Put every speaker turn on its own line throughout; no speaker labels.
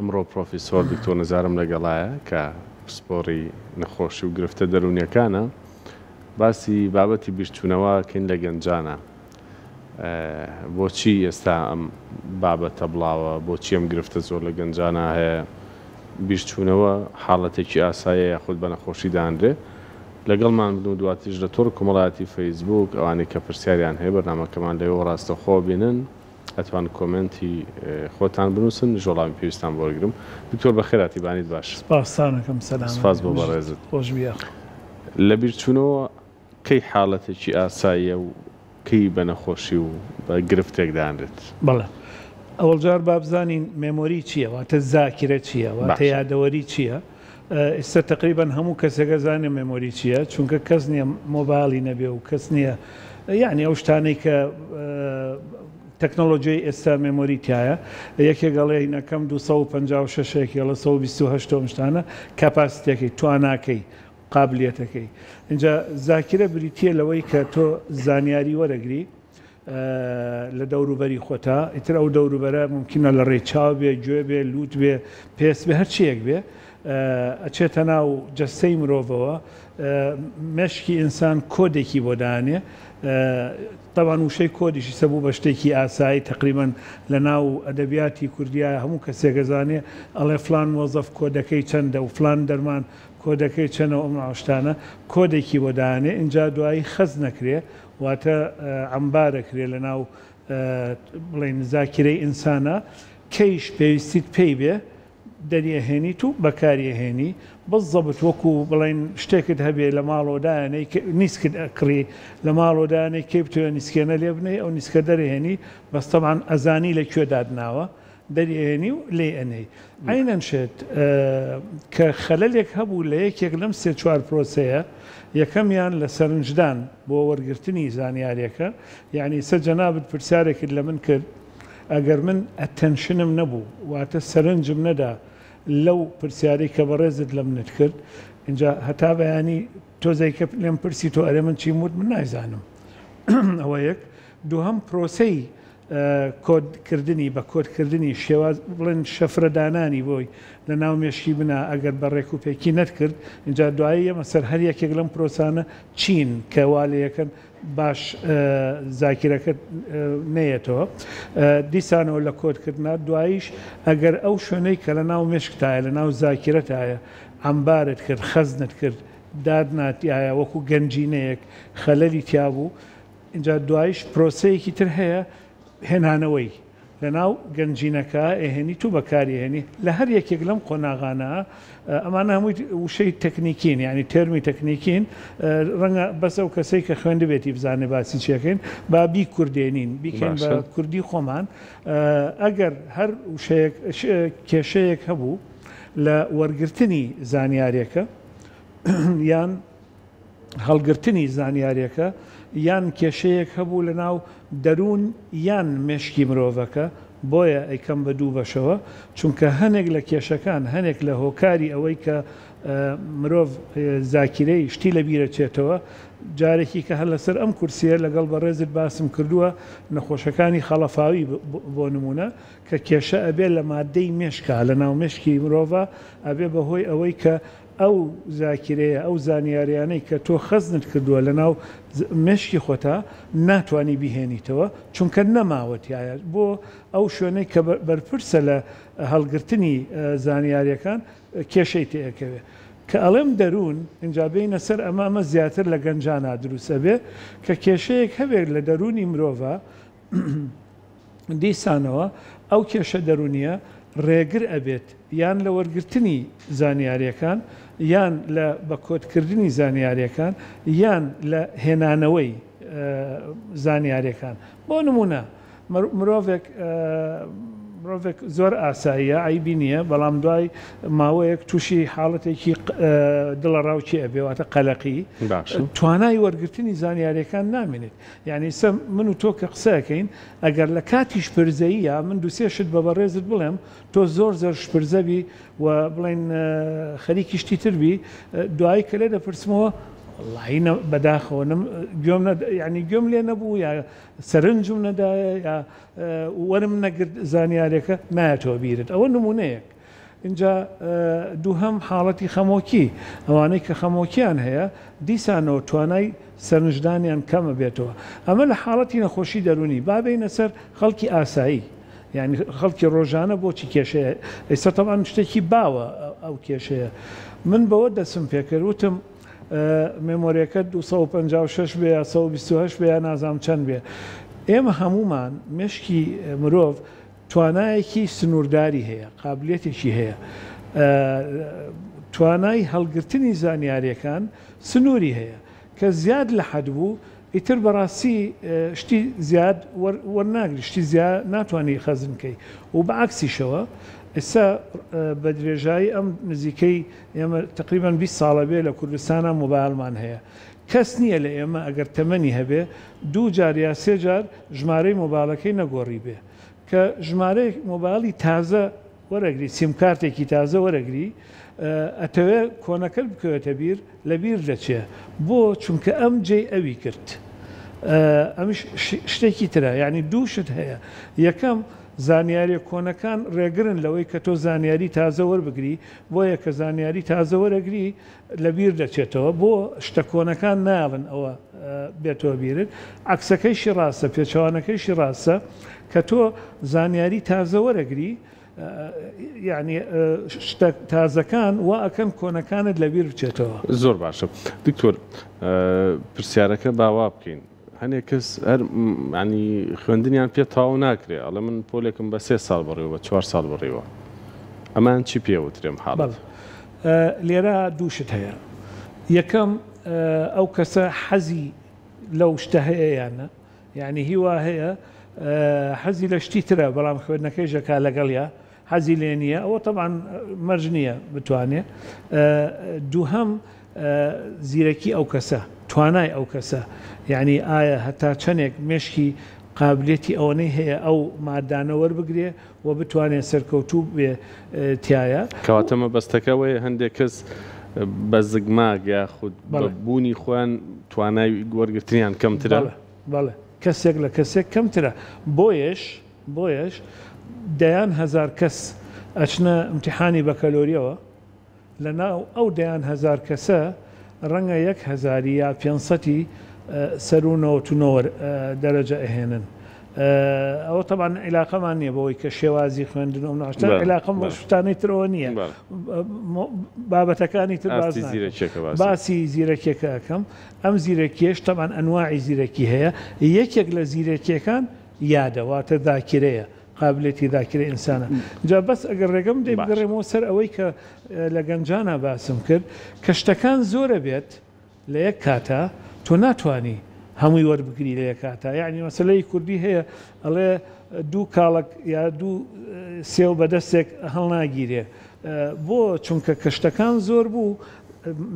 ئەمڕۆ پرۆفیسۆر دکتۆر نزارم لەگەڵایە کە پسپۆڕی نەخۆشی و گرفتە دەروونیەکانە. باسی بابەتی بیرچوونەوە ئەکەین لە گەنجانە. بۆچی ئێستا ئەم بابەتە بڵاوە؟ بۆچی ئەم گرفتە زۆر لە گەنجانا هەیە؟ بیرچوونەوە حاڵەتێکی ئاساییە یاخود بە نەخۆشی دانرێ؟ لەگەڵمان بن و دواتریش لە تۆڕی کۆمەڵایەتی فەیسبووک ئەوانەی کە پرسیاریان هەیە بەرنامەکەمان لەوێوە ڕاستەوخۆ بینن ئەتوان کۆمێنتی خۆتان بنووسن منیش وەڵامی پێویستان بۆ وەرگرم. دکتۆر بەخێرهاتی بانیت باش.
سپاستانەکەم سەلامەت
سپاس بۆ بەڕێزت.
خۆش بی یاخوا.
لەبیرچوونەوە کەی حاڵەتێکی ئاساییە و کەی بە نەخۆشی و بە گرفتێک دانرێت؟
بەڵێ. ئەوەڵ جار با بزانین memory چییە، واتە زاکرە چییە، واتە
باشە.
یادەوەری چییە. ئیستا تەقریبەن هەموو کەسێک ئەزانێ memory چییە، چونکە کەس نییە مۆبایڵی نەبێ و کەس نییە یەعنی ئەو شتانەی کە تەکنۆلۆژیای ئێستا memory تیایە. یەکێک ئەڵێ هینەکەم 256 یەکێ ئەڵێ 128 و ئەم شتانە، capacity ەکەی، تواناکەی. قابلیەتەکەی. ئینجا زاکیرە بریتییە لەوەی کە تۆ زانیاری وەرەگری لە دەوروبەری خۆتا، ئیتر ئەو دەوروبەرە مومکینە لە ڕێی چاو بێ، گوێ بێ، لووت بێ، پێست بێ، هەرچییەک بێ، ئەچێتە ناو جەستەی مرۆڤەوە، مێشکی ئینسان کۆدێکی بۆ دانێ، تەبعەن وشەی کۆدیش ئیستا بوو بە شتێکی ئاسایی، تەقریبەن لە ناو ئەدەبیاتی کوردیا هەموو کەسێک ئەزانێ، ئەڵێ فڵان مۆزەف کۆدەکەی چەندە و فڵان دەرمان کۆدەکەی چەنە و ئەم شتانە کۆدێکی بۆ دانێ ئینجا دوایی خەز نەکرێ واتە عەمبار ئەکرێ لە ناو بڵێین زاکیرەی ئینسانا کەیش پێویستیت پێی بێ دەری ئەهێنیت و بەکاری ئەهێنی بزەبت وەکو بڵێین شتێکت هەبێ لە ماڵەوە دایانەی نیسکت ئەکڕی لە ماڵەوە دانەی کەی بتەوێ نیسکێنە لێ بنێی ئەو نیسکە دەرەهێنی بەس تەبعەن ئەزانی لە کوێ داتناوە دەری ئەهێنی و لێی ئەنێی. عەینەن شت کە خەلەلێک هەبوو لە یەکێک لەم سێ چوار پرۆسەیە، یەکەمیان لە سەرنجدان بۆ وەرگرتنی زانیارێکە، یەعنی ئیستا جەنابت پرسیارێکت لە من کرد ئەگەر من attention م نەبوو واتە سەرنجم نەدا لەو پرسیارەی کە بەڕێزت لە منت کرد ئینجا هەتا بەیانی تۆزێکە لێم پرسی تۆ ئەرێ من چیم وت من نایزانم ئەوە یەک. دووهەم پرۆسەی کۆد کردنی، بە کۆد کردنی شێواز بڵێن شەفرە دانانی بۆی لە ناو مێشکی منا ئەگەر بە ڕێک و پێکی نەتکرد ئینجا دوایی یەمە سەر هەر یەکێک لەم پرۆسانە چین کە وا لێ یەکەن باش زاکیرەکەت نەیەتەوە دیسانەوە لە کۆد کردنا دواییش ئەگەر ئەو شوێنەی کە لە ناو مێشکتایە لە ناو زاکیرەتایە عەمبارت کرد خەزنت کرد دادناتایە وەکو گەنجینەیەک خەلەلی تیابوو ئینجا دوایش پرۆسەیەکی تر هەیە هێنانەوەی لەناو گەنجینەکە ئەهێنیت و بەکاری ئەهێنی لە هەر یەکێک لەم قۆناغانە ئەمانە هەمووی وشەی تەکنیکین یعنی تێرمی تەکنیکین ڕەنگە بەس ئەو کەسەی کە خوێندبێتی بزانێ باسی چیەکەین با بیکوردێنین بیکەین بە کوردی خۆمان ئەگەر هەر وشەیەک کێشەیەک هەبوو لە وەرگرتنی زانیارێکە یان هەڵگرتنی زانیارێکە یان کێشەیەک هەبوو لە ناو دەروون یان مێشکی مرۆڤەکە، بۆیە ئەیکەم بە دوو بەشەوە، چونکە هەنێک لە کێشەکان هەنێک لە هۆکاری ئەوەی کە مرۆڤ زاکیرەی شتی لە بیرەچێتەوە، جارێکی کە هەر لەسەر ئەم کورسیە لەگەڵ بەڕێزت باسم کردووە نەخۆشەکانی خەڵەفاوی بۆ نموونە کە کێشە ئەبێ لە مادەی مێشکا لە ناو مێشکی مرۆڤا ئەبێ بە هۆی ئەوەی کە ئەو زاکیرەیە، ئەو زانیاریانەی کە تۆ خەزنت کردووە لەناو مێشکی خۆتا ناتوانی بیهێنیتەوە چونکە نەماوە تیایا بۆ ئەو شوێنەی کە بەرپرسە لە هەڵگرتنی زانیاریەکان کێشەی تێ ئەکەوێ. کە ئەڵێم دەروون ئینجا بێینە سەر ئەمە ئەمە زیاتر لە گەنجانا دروست ئەبێ کە کێشەیەک هەبێت لە دەروونی مرۆڤا دیسانەوە ئەو کێشە دەروونییە ڕێگر ئەبێت یان لە وەرگرتنی زانیارییەکان یان لە بە کۆدکردنی زانیارییەکان یان لە هێنانەوەی زانیارییەکان. بۆ نموونە مرۆڤێک مرۆڤێک زۆر ئاساییە عەیبی نییە بەڵام دوای ماوەیەک تووشی حاڵەتێکی دڵەڕاوکێ ئەبێ واتە قەلەقی توانای وەرگرتنی زانیارییەکان نامێنێت. یانی ئیستا من و تۆ کە قسە ئەکەین ئەگەر لە کاتی شپرزەییا من دوو سێ شت بە بەڕێزت بڵێم تۆ زۆر زۆر شپرزە بی و بڵێین خەریکی شتی تر بی دوایی کە لێ دەپرسمەوە وەڵاهی نە بەداخەوە نەم گوێم نە یانی گوێم لێ نەبوو یا سەرنجم نەدایە یا وەرم نەگرت زانیارێکە نایەتەوە بیرت ئەوە نموونەیەک. ئینجا دووهەم حاڵەتی خەمۆکی، ئەوانەی کە خەمۆکیان هەیە دیسانەوە توانای سەرنجدانیان کەم ئەبێتەوە. ئەمە لە حاڵەتی نەخۆشی دەروونی. با بێینە سەر خەڵکی ئاسایی یانی خەڵکی ڕۆژانە بۆچی کێشەیە؟ ئێستا تەبعەن شتێکی باوە ئەو کێشەیە. من بەوە دەستم پێکرد وتم مێمۆریەکەت 256 بێ یا 128 بێ یا نازانم چەند بێ. ئێمە هەموومان مێشکی مرۆڤ توانایەکی سنوورداری هەیە، قابلیەتێکی هەیە، توانای هەڵگرتنی زانیاریەکان سنووری هەیە، کە زیاد لە حەد بوو ئیتر بەڕاستی شتی زیاد وەرناگری، شتی زیاد ناتوانی خەزن کەی و بە عەکسیشەوە ئێستا بە درێژایی ئەم نزیکەی ئێمە تەقریبەن 20 ساڵە بێ لە کوردستانا مۆبایلمان هەیە، کەس نییە لە ئێمە ئەگەر تەمەنی هەبێ دوو جار یا سێ جار ژمارەی مۆبایلەکەی نەگۆڕیبێ. کە ژمارەیەک مۆبایلی تازە وەرەگری، سیم کارتێکی تازە وەرەگری، ئەتەوێ کۆنەکەت بکەوێتە بیر، لە بیر دەچێ. بۆ؟ چونکە ئەم جێی ئەوی کرد. ئەمیش شتێکی ترە. یانی دوو شت هەیە. یەکەم، زانیاریە کۆنەکان ڕێگرن لەوەی کە تۆ زانیاری تازە وەربگری، بۆیە کە زانیاری تازە وەرەگری، لە بیر دەچێتەوە، بۆ شتە کۆنەکان نایەڵن ئەوە بێتەوە بیرت، عەکسەکەیشی ڕاستە، پێچەوانەکەیشی ڕاستە، کە تۆ زانیاری تازە وەرەگری یانی شتە تازەکان وا ئەکەن کۆنەکانت لە بیر بچێتەوە.
زۆر باشە دکتۆر پرسیارەکە با وا بکەین هەنێک کەس هەر ینی خوێندنیان پێ تەواو ناکرێ ئەڵێ من پۆلێکم بە سێ ساڵ بڕیوە بە چوار ساڵ بڕیوە ئەمان چی پێ وترێم حاڵەت؟
بەڵێ لێرە دوو شت هەیە یەکەم ئەو کەسە حەزی لەو شتە هەیە یان نا یعنی هیوا هەیە حەزی لە شتی ترە بەڵام خوێندنەکەی ژەکا لەگەڵیا حەزی لێ نییە ئەوە تەبعەن مەرج نییە بتوانێ دووهەم زیرەکی ئەو کەسە توانای ئەو کەسە یعنی ئایا هەتا چەندێک مێشکی قابلێتی ئەوەنەی هەیە ئەو مادانە وەربگرێ و بتوانێت سەرکەوتوو بێ تایە.
کەواتە مەبەستەکە ئەوەیە هەندێک کەس بە زگماک یاخود بە بوونی خۆیان توانای وەرگرتنیان کەمترە؟
بەڵێ بەڵێ کەسێک لە کەسێک کەمترە بۆیەش بۆیەش دەیان هەزار کەس ئەچنە ئیمتیحانی بەکەلۆریەوە، لەناو ئەو دەیان هەزار کەسە ڕەنگە یەک هەزاری یا پێنجسەتی سەروو 99 دەرەجە ئەهێنن. ئەوە تەبعەن عیلاقەمان نییە بەوەی کە شێوازی خوێندن و ئەم شتانە، عیلاقەم بە شتانەی ترەوە نییە، بابەتەکانی تر باس ناکەم، باسی زیرەکیەکە ئەکەم. ئەم زیرەکیەش تەبعەن ئەنواعی زیرەکی هەیە، یەکێک لە زیرەکیەکان یادە واتە ذاکرەیە، قابلیەتی ذاکرەی ئینسانە. جا بەس ئەگەر ڕێگەم بدەی بگەڕێمەوە سەر ئەوەی کە لە گەنجانا باسم کرد کە شتەکان زۆرە بێت لە یەک کاتا تۆ ناتوانی هەمووی وەربگری لە یەک کاتا یعنی مەسەلەی کوردی هەیە ئەڵێ دوو کاڵەک یا دوو سێو بە دەستێک هەڵناگیرێ بۆ چونکە کە شتەکان زۆر بوو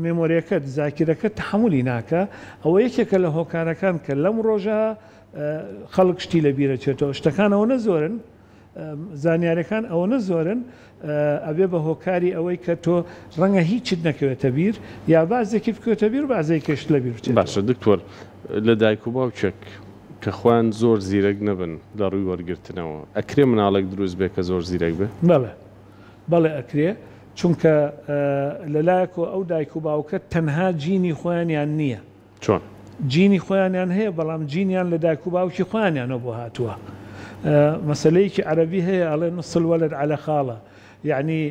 مێمۆریەکەت زاکیرەکەت تەحەمولی ناکا ئەوە یەکێکە لە هۆکارەکان کە لەم ڕۆژە خەڵک شتی لە بیر ئەچێتەوە شتەکان ئەوەنە زۆرن زانیارەکان ئەوەنە زۆرن ئەبێ بە هۆکاری ئەوەی کە تۆ ڕەنگە هیچت نەکەوێتە بیر یا بازێکی بکەوێتە بیر بازێکیشت لە بیر بچێتەوە.
باشە دکتۆر لە دایک و باوکێک کە خۆیان زۆر زیرەک نەبن لە ڕووی وەرگرتنەوە ئەکرێ مناڵێک دروست بێ کە زۆر زیرەک بێ؟
بەڵێ بەڵێ ئەکرێ چونکە لەلایەکەوە ئەو دایک و باوکە تەنها جینی خۆیانیان نییە
چۆن؟
جینی خۆیانیان هەیە بەڵام جینیان لە دایک و باوکی خۆیانیانەوە بۆ هاتووە. مەسەلەیەکی عەرەبی هەیە ئەڵێ نص الولد علی خاڵە یەعنی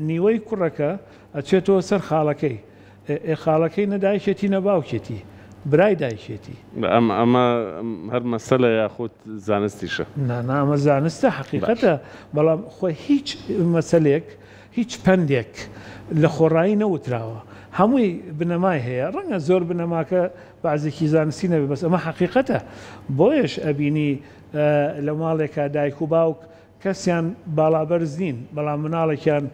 نیوەی کوڕەکە ئەچێتەوە سەر خاڵەکەی ئێ خاڵەکەی نە دایکێتی نە باوکێتی برای دایکێتی.
ئەم ئەمە هەر مەسەلە یاخود زانستیشە؟
نا نا ئەمە زانستە حەقیقەتە بەڵام خۆ هیچ مەسەلێک هیچ پەندێک لە خۆڕایی نەوتراوە، هەمووی بنەمای هەیە، ڕەنگە زۆر بنەماکە بەعزێکی زانستی نەبێت، بەس ئەمە حەقیقەتە، بۆیەش ئەبینی لە ماڵێکا دایک و باوک کەسیان باڵابەرز نین، بەڵام مناڵێکیان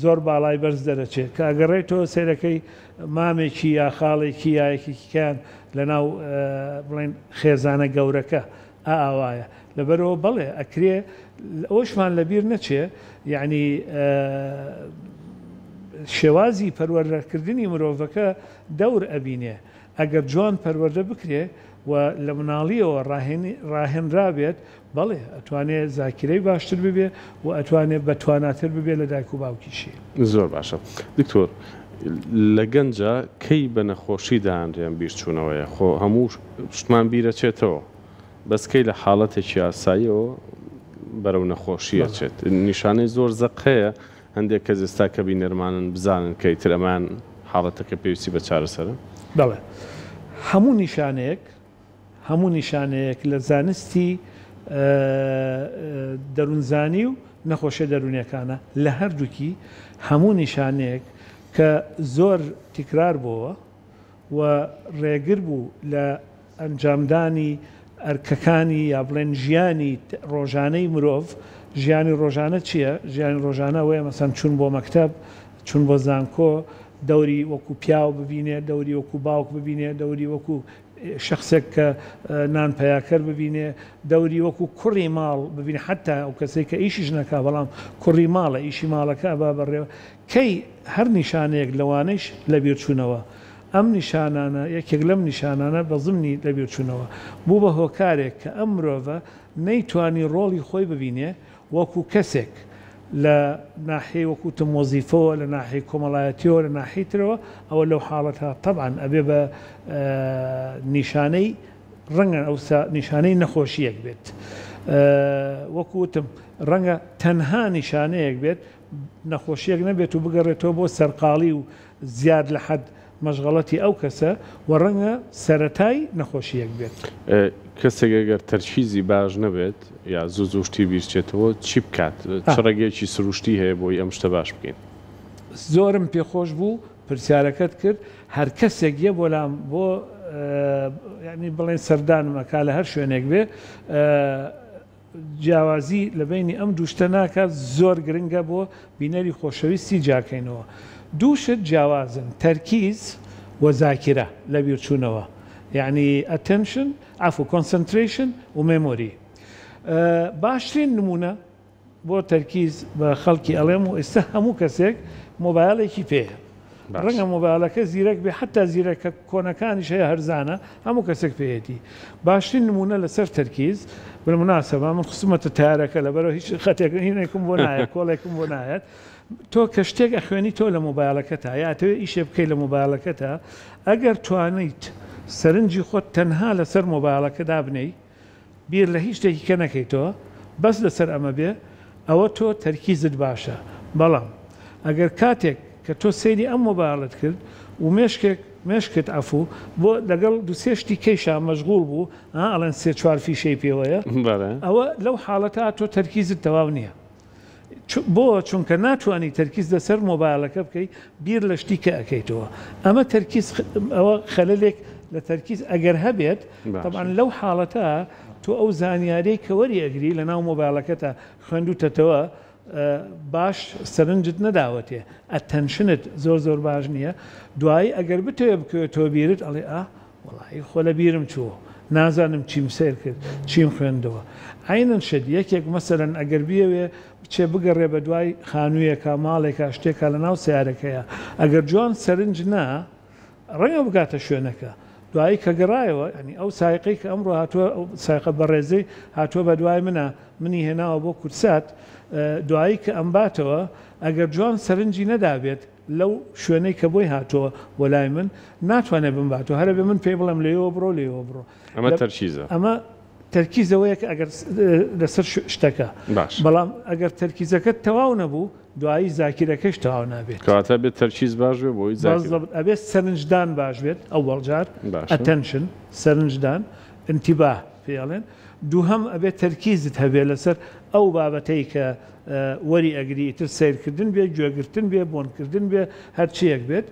زۆر باڵای بەرز دەرەچێت، کە ئەگەڕێیتەوە سەیرەکەی مامێکی یا خاڵێکی یا یەکێکیان لەناو بڵێن خێزانە گەورەکە ئا ئاوایە لەبەرئەوە بەڵێ ئەکرێ ئەوەشمان لەبیر نەچێ یەعنی شێوازی پەروەردەکردنی مرۆڤەکە دەور ئەبینێ ئەگەر جوان پەروەردە بکرێ. و لە مناڵیەوە ڕاهێنرابێت، بەڵێ ئەتوانێ زاکیرەی باشتر ببێ و ئەتوانێ بەتواناتر ببێ لە دایک و باوکیشی.
زۆر باشە دکتۆر لە گەنجا کەی بە نەخۆشی دانرێ ئەم بیرچوونەوەیە خۆ هەموو شتمان بیرەچێتەوە بەس کەی لە حاڵەتێکی ئاساییەوە بەرەو نەخۆشی ئەچێت نیشانەی زۆر زەق هەیە هەندێک کەس ئێستا کە بینەرمانن بزانن کە ئیتر ئەمان حاڵەتەکە پێویستی بە چارەسەرە؟
بەڵێ هەموو نیشانەیەک هەموو نیشانەیەک لە زانستی دەروونزانی و نەخۆشیە دەروونیەکانە لە هەردووکی هەموو نیشانەیەک کە زۆر تیکرار بۆوە و ڕێگر بوو لە ئەنجامدانی ئەرکەکانی یا بڵێن ژیانی ڕۆژانەی مرۆڤ، ژیانی ڕۆژانە چییە؟ ژیانی ڕۆژانە ئەوەیە مەسەن چوون بۆ مەکتەب، چوون بۆ زانکۆ، دەوری وەکو پیاو ببینێ، دەوری وەکو باوک ببینێ، دەوری وەکو شەخسێک کە نان پەیاکەر ببینێ، دەوری وەکو کوڕی ماڵ ببینێ، حەتا ئەو کەسەی کە ئیشیش نەکا بەڵام کوڕی ماڵە ئیشی ماڵەکە ئەبا بەڕێوە، کەی هەر نیشانەیەک لەوانەیش لەبیرچوونەوە ئەم نیشانانە، یەکێک لەم نیشانانە بە زمنی لەبیرچوونەوە، بوو بە هۆکارێک کە ئەم مرۆڤە نەیتوانی ڕۆڵی خۆی ببینێ وەکو کەسێک لە ناحیەی وەکو وتم وەزیفەوە، لە ناحیەی کۆمەڵایەتیەوە، لە ناحیەی ترەوە، ئەوە لەو حاڵەتە تەبعەن ئەبێ بە نیشانەی ڕەنگە ئەوسا نیشانەی نەخۆشییەک بێت. وەکو وتم ڕەنگە تەنها نیشانەیەک بێت نەخۆشییەک نەبێت و بگەڕێتەوە بۆ سەرقاڵی و زیاد لە حەد مەشغەڵەتی ئەو کەسە و ڕەنگە سەرەتای نەخۆشییەک بێت.
کەسێک ئەگەر تەرکیزی باش نەبێت یا زوو زوو شتی بیرچێتەوە چی بکات؟ چ ڕێگەیەکی سروشتی هەیە بۆی ئەم شتە باش بکەین؟
زۆرم پێخۆش بوو پرسیارەکەت کرد، هەر کەسێک یە بۆ لام بۆ یانی بڵێن سەردانم ئەکا لە هەر شوێنێک بێ جیاوازی لە بەینی ئەم دوو شتە ناکات زۆر گرنگە بۆ بینەری خۆشەویستی جیاکەینەوە دوو شت جیاوازن تەرکیز و زاکیرە لەبیرچوونەوە یعنی attention عەفو concentration و memory باشترین نمونە بۆ تەرکیز بە خەڵکی ئەڵێم و ئێستا هەموو کەسێک مۆبایلێکی پێیە ڕەنگە مۆبایلەکە زیرەک بێ حتا زیرەکە کۆنەکانیش هەیە هەرزانە هەموو کەسێک پێیەتی باشترین نمونە لەسەر تەرکیز بالمناسبە من خستمەتە تارەکە لەبەرەوە هیچ خەتێک هینێکم بۆ نایەت کۆڵێکم بۆ نایەت تۆ کە شتێک ئەخوێنی تۆ لە مۆبایلەکەتا یا ئەتەوێ ئیشێ بکەی لە مۆبایلەکەتا ئەگەر توانیت سەرنجی خۆت تەنها لەسەر مۆبایلەکە دابنێی بیر لە هیچ شتێکی کە نەکەیتەوە بەس لەسەر ئەمە بێ ئەوە تۆ تەرکیزت باشە بەڵام ئەگەر کاتێک کە تۆ سەیری ئەم مۆبایڵت کرد و مێشکێک مێشکت عەفو بۆ لەگەڵ دوسێ شتی کەیشا مەشغوڵ بوو ها ئەڵێن سێ چوار فیشەی پێوەیە ئەوە لەو حاڵەتە تۆ تەرکیزت تەواو نییە. بۆ؟ چونکە ناتوانی تەرکیز لەسەر مۆبایلەکە بکەی بیر لە شتی کە ئەکەیتەوە ئەمە تەرکیز ئەوە خەلەلێک لە تەرکیز ئەگەر هەبێت تەبعەن لەو حاڵەتە تۆ ئەو زانیاریەی کە وەری ئەگری لە ناو مۆبایلەکەتا خوێندوتەتەوە باش سەرنجت نەداوەتێ attention ت زۆر زۆر باش نییە دوایی ئەگەر بتەوێ بکەوێتەوە بیرت ئەڵێ ئا وەڵایی خۆ لە بیرم چوو نازانم چیم سەیر کرد چیم خوێندەوە عەینەن شت یەکێک مەسەلەن ئەگەر بیەوێ بچێ بگەڕێ بە دوای خانوویەکا ماڵێکا شتێکا لە ناو سەیارەکەیا ئەگەر جوان سەرنج نا ڕەنگە بگاتە شوێنەکە دوایی کە گەڕایەوە یانی ئەو سایقەی کە ئەمڕۆ هاتووە ئەو سایقە بەڕێزەی هاتووە بە دوای منە منی هێناوە بۆ کوردسات دوایی کە ئەمباتەوە ئەگەر جوان سەرنجی نەدابێت لەو شوێنەی کە بۆی هاتووە بۆ لای من ناتوانێت بمباتەوە هەر ئەبێ من پێی بڵێم لێیەوە بڕۆ لێیەوە بڕۆ.
ئەمە تەرکیزە.
ئەمە تەرکیز ئەوەیە کە ئەگەر لەسەر شتەکە
باش.
بەڵام ئەگەر تەرکیزەکەت تەواو نەبوو دوایی زاکیرەکەش تەواو نابێت.
کەواتە ئەبێت تەرکیز باش بێ بۆ ئەوەی زاکیرە.
بەزەبت ئەبێت سەرنجدان باش بێت ئەوەڵ جار
باشە.
attention سەرنجدان انتباه پێی ئەڵێن دووهەم ئەبێت تەرکیزت هەبێت لەسەر ئەو بابەتەی کە وەری ئەگری ئیتر سەیرکردن بێ گوێگرتن بێ بۆنکردن بێ هەرچیەک بێت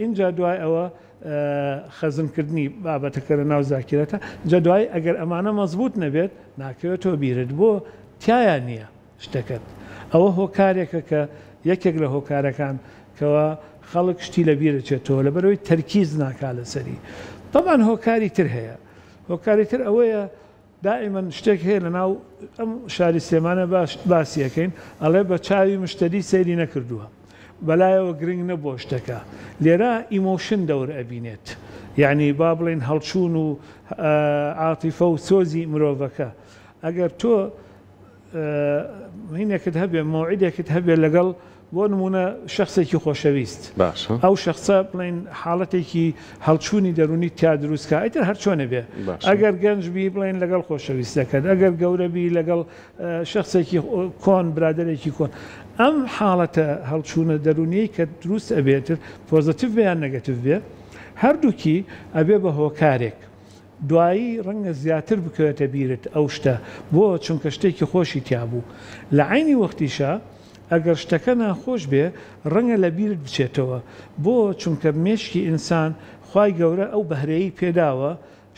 ئینجا دوای ئەوە خەزنکردنی بابەتەکە لە ناو زاکیرەتە جا دوای ئەگەر ئەمانە مەزبوط نەبێت ناکەوێتەوە بیرت بۆ تیایا نییە شتەکەت ئەوە هۆکارێکە کە یەکێک لە هۆکارەکان کەوا خەڵک شتی لە بیرەچێتەوە لەبەرەوەی تەرکیز ناکا لەسەری تەبعەن هۆکاری تر هەیە هۆکاری تر ئەوەیە دائیمەن شتێک هەیە لەناو ئەم شاری سلێمانە باش باسی ئەکەین ئەڵێ بە چاوی مشتەری سەیری نەکردووە بەلایەوە گرنگ نەبووە شتەکە لێرە emotion دەور ئەبینێت. یەعنی با بڵێین هەڵچوون و عاتیفە و سۆزی مرۆڤەکە. ئەگەر تۆ هینێکت هەبێ، مەوعیدێکت هەبێ لەگەڵ بۆ نموونە شەخسێکی خۆشەویست،
باشە.
ئەو شەخسە بڵێین حاڵەتێکی هەڵچوونی دەروونیت تیا دروست کا، ئیتر هەر چۆنێ بێ،
باشە.
ئەگەر گەنج بی بڵێین لەگەڵ خۆشەویستەکەت، ئەگەر گەورە بی لەگەڵ شەخسێکی کۆن، برادەرێکی کۆن، ئەم حاڵەتە هەڵچوونە دەروونیەی کە دروست ئەبێ ئیتر positive بێ یان negative بێ، هەردووکی ئەبێ بە هۆکارێک. دوایی ڕەنگە زیاتر بکەوێتە بیرت ئەو شتە، بۆ؟ چونکە شتێکی خۆشی تیا بوو. لە عەینی وەختیشا ئەگەر شتەکە ناخۆش بێ ڕەنگە لە بیرت بچێتەوە، بۆ؟ چونکە مێشکی ئینسان خوای گەورە ئەو بەهرەیەی پێداوە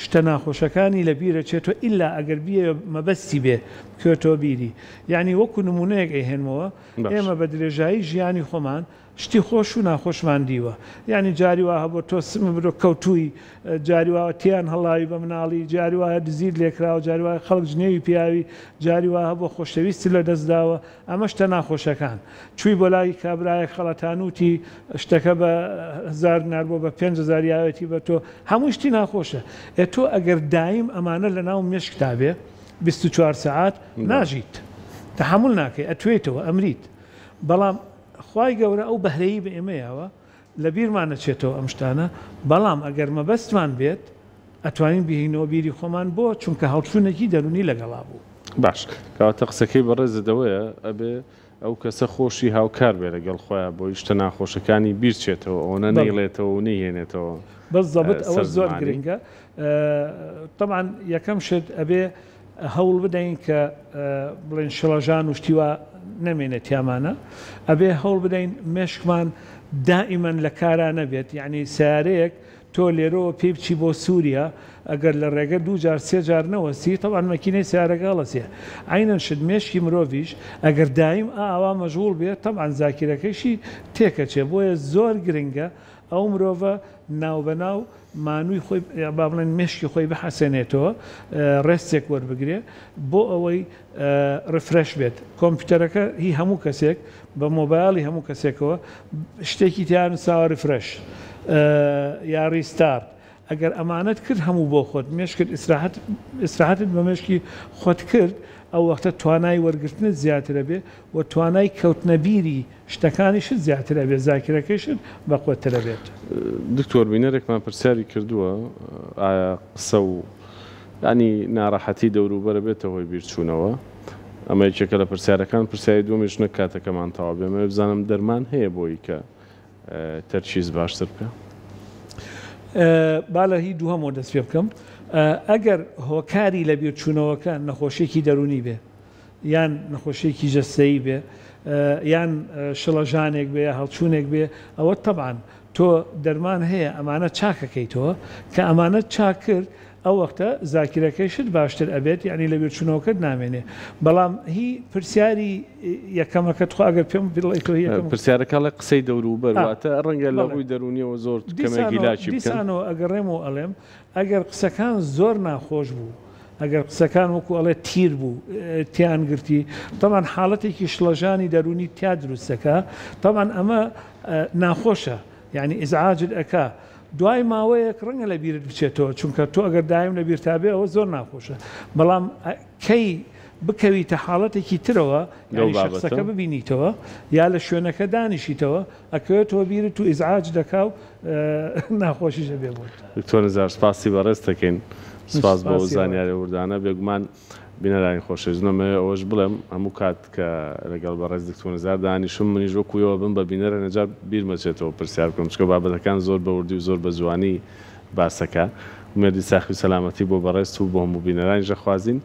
شتە ناخۆشەکانی لە بیر ئەچێتەوە ئیلا ئەگەر بیەوێ مەبەستی بێ بکەوێتەوە بیری. یەعنی وەکو نموونەیەک ئەیهێنمەوە، ئێمە بە درێژایی ژیانی خۆمان شتی خۆش و ناخۆشمان دیوە یانی جاری وا هەبووە تۆ سم برۆ کەوتووی جاری وا تێیان هەڵاوی بە مناڵی جاری وایە دزیت لێکراوە جاری وایە خەڵک جنێوی پیاوی جاری وا هەبووە خۆشەویستت لە دەست داوە ئەمە شتە ناخۆشەکان چووی بۆ لای کابرایەک خەڵەتانووتی شتەکە بە هەزار دینار بۆ بە 5000 یاوێتی بە تۆ هەموو شتی ناخۆشە ئێ تۆ ئەگەر دایم ئەمانە لە ناو مێشکتا بێ 24 سەعات ناژیت تەحەمول ناکەی ئەتوێیتەوە ئەمریت بەڵام خوای گەورە ئەو بەهرەی بە ئێمە یاوە لەبیرمان نەچێتەوە ئەم شتانە، بەڵام ئەگەر مەبەستمان بێت ئەتوانین بیهینەوە بیری خۆمان بۆ؟ چونکە هەڵچوونێکی دەروونی لەگەڵا بوو.
باش کەواتە قسەکەی بەڕێزت ئەوەیە ئەبێ ئەو کەسە خۆشی هاوکار بێ لەگەڵ خۆیا بۆی شتە ناخۆشەکانی بیر چێتەوە ئەوەنە نەیڵێتەوە و نەیهێنێتەوە
بزەبت ئەوە
سەر
زۆر
زمانی.
گرنگە تەبعەن یەکەم شت ئەبێ هەوڵ بدەین کە بڵێن شڵەژان و شتی وا نەمێنێت تیامانە، ئەبێ هەوڵ بدەین مێشکمان دائیمەن لە کارا نەبێت، یەعنی سەیارەیەک تۆ لێرەوە پێی بچی بۆ سوریا ئەگەر لە ڕێگە دوو جار سێ جار نەوەستی تەبعەن مەکینەی سەیارەکە هەڵەسێ، عەینەن شت مێشکی مرۆڤیش ئەگەر دایم ئاوا مەشغوڵ بێ تەبعەن زاکیرەکەیشی تێکەچێ، بۆیە زۆر گرنگە ئەو مرۆڤە ناوبەناو مانووی خۆی با بڵێن مێشکی خۆی بحەسێنێتەوە rest ێک وەربگرێ بۆ ئەوەی refresh بێت کۆمپیوتەرەکە هی هەموو کەسێک بە مۆبایلی هەموو کەسێکەوە شتێکی تیا نووسراوە refresh یا restart ئەگەر ئەمانەت کرد هەموو بۆ خۆت مێشکت ئیسراحەت ئیسراحەتت بە مێشکی خۆت کرد ئەو وەختە توانای وەرگرتنت زیاترە بێ و توانای کەوتنە بیری شتەکانیشت زیاتر ئەبێت زاکیرەکەیشت بەقوەتتر ئەبێت.
دکتۆر بینەرێکمان پرسیاری کردووە ئایا قسە و یانی ناڕەحەتی دەوروبەر ئەبێتە هۆی بیرچوونەوە؟ ئەمە یەکێکە لە پرسیارەکان، پرسیاری دووەمیش نەک کاتەکەمان تەواو بێ ئەمەوێ بزانم دەرمان هەیە بۆی کە تەرکیز باشتر بکا؟
با لە هی دووهەمەوە دەست پێ بکەم ئەگەر هۆکاری لەبیرچوونەوەکە نەخۆشیەکی دەروونی بێ یان نەخۆشیەکی جەستەیی بێ یان شڵەژانێک بێ یا هەڵچوونێک بێ ئەوە تەبعەن تۆ دەرمان هەیە ئەمانە چاکەکەیتەوە کە ئەمانەت چاک کرد ئەو وەختە زاکیرەکەیشت باشتر ئەبێت یعنی لەبیرچوونەوەکەت نامێنێ بەڵام هی پرسیاری یەکەمەکە تخوا ئەگەر پێم بڵێی تۆ هی یەکەم
پرسیارەکە ئەڵێ قسەی دەوروبەر واتە ڕەنگە لە ڕووی دەروونیەوە زۆر کەمێک هیلاکی بکەن.
دیسانەوە ئەگەڕێمەوە ئەڵێم ئەگەر قسەکان زۆر ناخۆش بوو ئەگەر قسەکان وەکو ئەڵێ تیر بوو تیان گرتی تەبعەن حاڵەتێکی شڵەژانی دەروونی تیا دروست دەکا تەبعەن ئەمە ناخۆشە یعنی ئیزعاجت ئەکا دوای ماوەیەک ڕەنگە لە بیرت بچێتەوە چونکە تۆ ئەگەر دایم لە بیرتا بێ ئەوە زۆر ناخۆشە بەڵام کەی بکەویتە حاڵەتێکی ترەوە یعنی شخصەکە ببینیتەوە یا لە شوێنەکە دانیشیتەوە ئەکەوێتەوە بیرت و ئیزعاج دەکا و ناخۆشیش ئەبێ بۆت.
دکتۆر نزار سپاسی بەڕێزت دەکەین سپاس بۆ ئەو زانیاریە وردانە بێگومان بینەرانی خۆشەویست من ئەمەوێ ئەوەش بڵێم هەموو کات کە لەگەڵ بەڕێز دکتۆر نزار دانیشم منیش وەکو ئێوە بم بە بینەر هەنێجار بیرمەچێتەوە پرسیار بکەم چونکە بابەتەکان زۆر بە وردی و زۆر بە جوانی باسەکا ئومێدی ساخی و سەلامەتی بۆ بەڕێزت و بۆ هەموو بینەرانیش ئەخوازین.